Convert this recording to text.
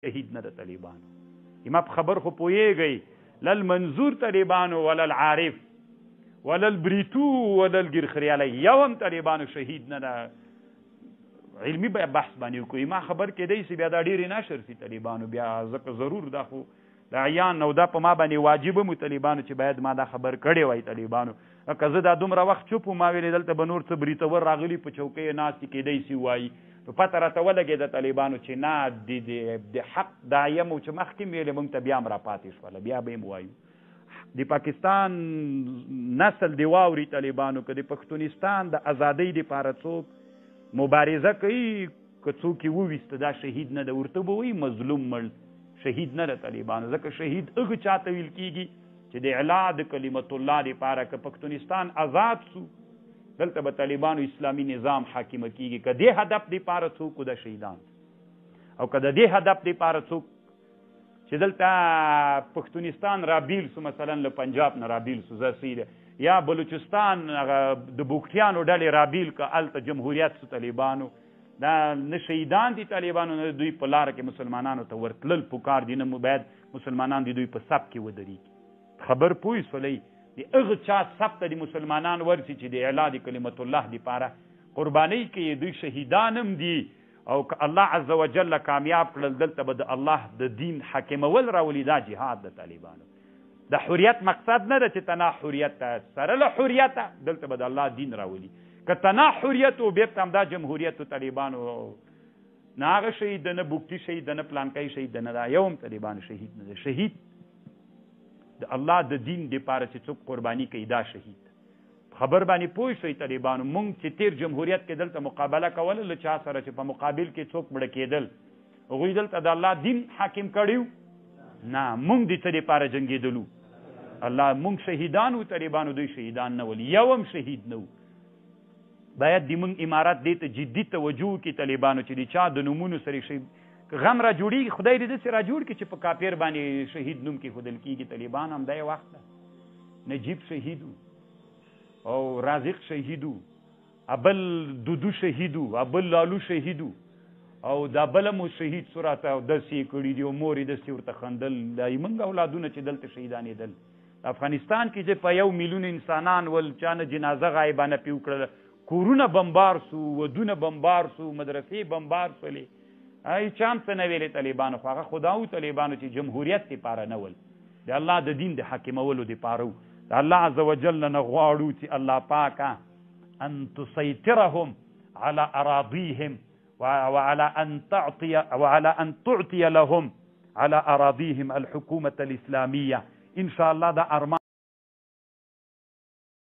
شهید نه د طالبانو. ما په خبر خو پوهېږئ، لل منظور طالبانو ولا العارف ولا البریتو ولا الګیرخریالی یو هم طالبانو شهید نه ده. علمي بحث باندې وکړو، ما خبر کېدای سي بیا دا ډېرې نشر سي طالبانو، بیا ځکه ضرور دا خو د عیان او دا په ما باندې واجب هم طالبانو چې باید ما دا خبر کړی وای طالبانو. که زه دا دومره وخت چوپ وم، ما ویلې دلته به نور څه بریتور راغلي په چوکۍ ناستې کېدای سي وایي، نو پته راته ولګېده طالبانو چې نه د حق داعیه مو چې مخکې مې ویلې موږ ته بیا هم راپاتې شوله، بیا به هم وایو. د پاکستان نسل دې واوري طالبانو، که د پښتونستان د ازادۍ دپاره څوک مبارزه کوي، که څوک یې وویسته دا شهید نه ده، ورته به وایي مظلوم مړ، شهید نه ده طالبانو. ځکه شهید هغه چاته ویل کېږي چې د اعلا د کلمت الله دپاره که پښتونستان ازاد سو دلته به طالبانو اسلامي نظام حاکمه کېږي. که دې هدف دپاره څوک دا شهیدان، او که د دې هدف دپاره څوک چې دلته پښتونستان رابیل سو، مثلا له پنجاب نه رابیل سو، زه صحیح ده، یا بلوچستان هغه د بوکټیانو ډلې رابیل که هلته جمهوریت سو طالبانو، دا نه شهیدان دي طالبانو، نه دوی په لاره کې مسلمانانو ته ورتلل پکار دي، نه باید مسلمانان د دوی په صف کې ودرېږي. خبر پوه سولئ، د هغه چا صف ته د مسلمانان ورسي چې د اعلا د کلمت الله دپاره قربانۍ کوي، دوی شهیدان هم دي. او که الله عز وجل کامیاب کړل دلته به د الله د دین حاکمول راولي. دا جهاد د طالبانو د حریت مقصد نه ده چې تنا حریت ته، سره له حریته دلته به د الله دین راولي. که تنا حریت و بېرته همدا جمهوریت و طالبانو، نه هغه شهید ده، نه بوکټي شهید ده، نه پلانکی شهید ده، نه دا یو هم طالبانو شهید نه ده. شهید د الله د دین دپاره چې څوک قرباني کوي دا شهید. خبر باندې پوه شئ طالبانو، مونږ چې تیر جمهوریت کې دلته مقابله کوله له چا سره چې په مقابل کې څوک مړه کېدل، هغوی دلته د الله دین حاکم کړی و؟ نه، مونږ د څه دپاره جنګېدلو؟ الله، مونږ شهیدان وو طالبانو، دوی شهیدان نه ول، یو هم شهید نه وو. باید د مونږ امارت دې ته جدي توجه وکړي طالبانو چې د چا د نومونو سره شي غم را جوړېږي، خدای دې داسې را جوړ کړي چې په کاپیر باندې شهید نوم کېښودل کېږي. طالبان همدا یې وخت ده، نجیب شهید و او رازق شهید و، ابل دودو شهید و، ابل لالو شهید و، او دا بل مو شهید سو راته او داسې یې کړي دي او مور یې داسې ورته خندل. دا یې موږ اولادونه چې دلته شهیدانېدل افغانستان کې چې په 1 میلیون انسانان ول، چا نه جنازه غایبانه پې وکړله، کورونه بمبار سو، ودونه بمبار سو، مدرسې بمبار سولې، هیچا هم څه نه ویلې طالبانو. خو هغه خدا و طالبانو چې جمهوریت دپاره نه ول، د الله د دین د حاکمولو دپاره و. د الله عز وجل نه غواړو چې الله پاکه ان تسیطرهم على اراضيهم وعلى ان تعطي وعلى ان تعطي لهم على اراضيهم الحكومة الإسلامية. ان شاء الله دا ارمان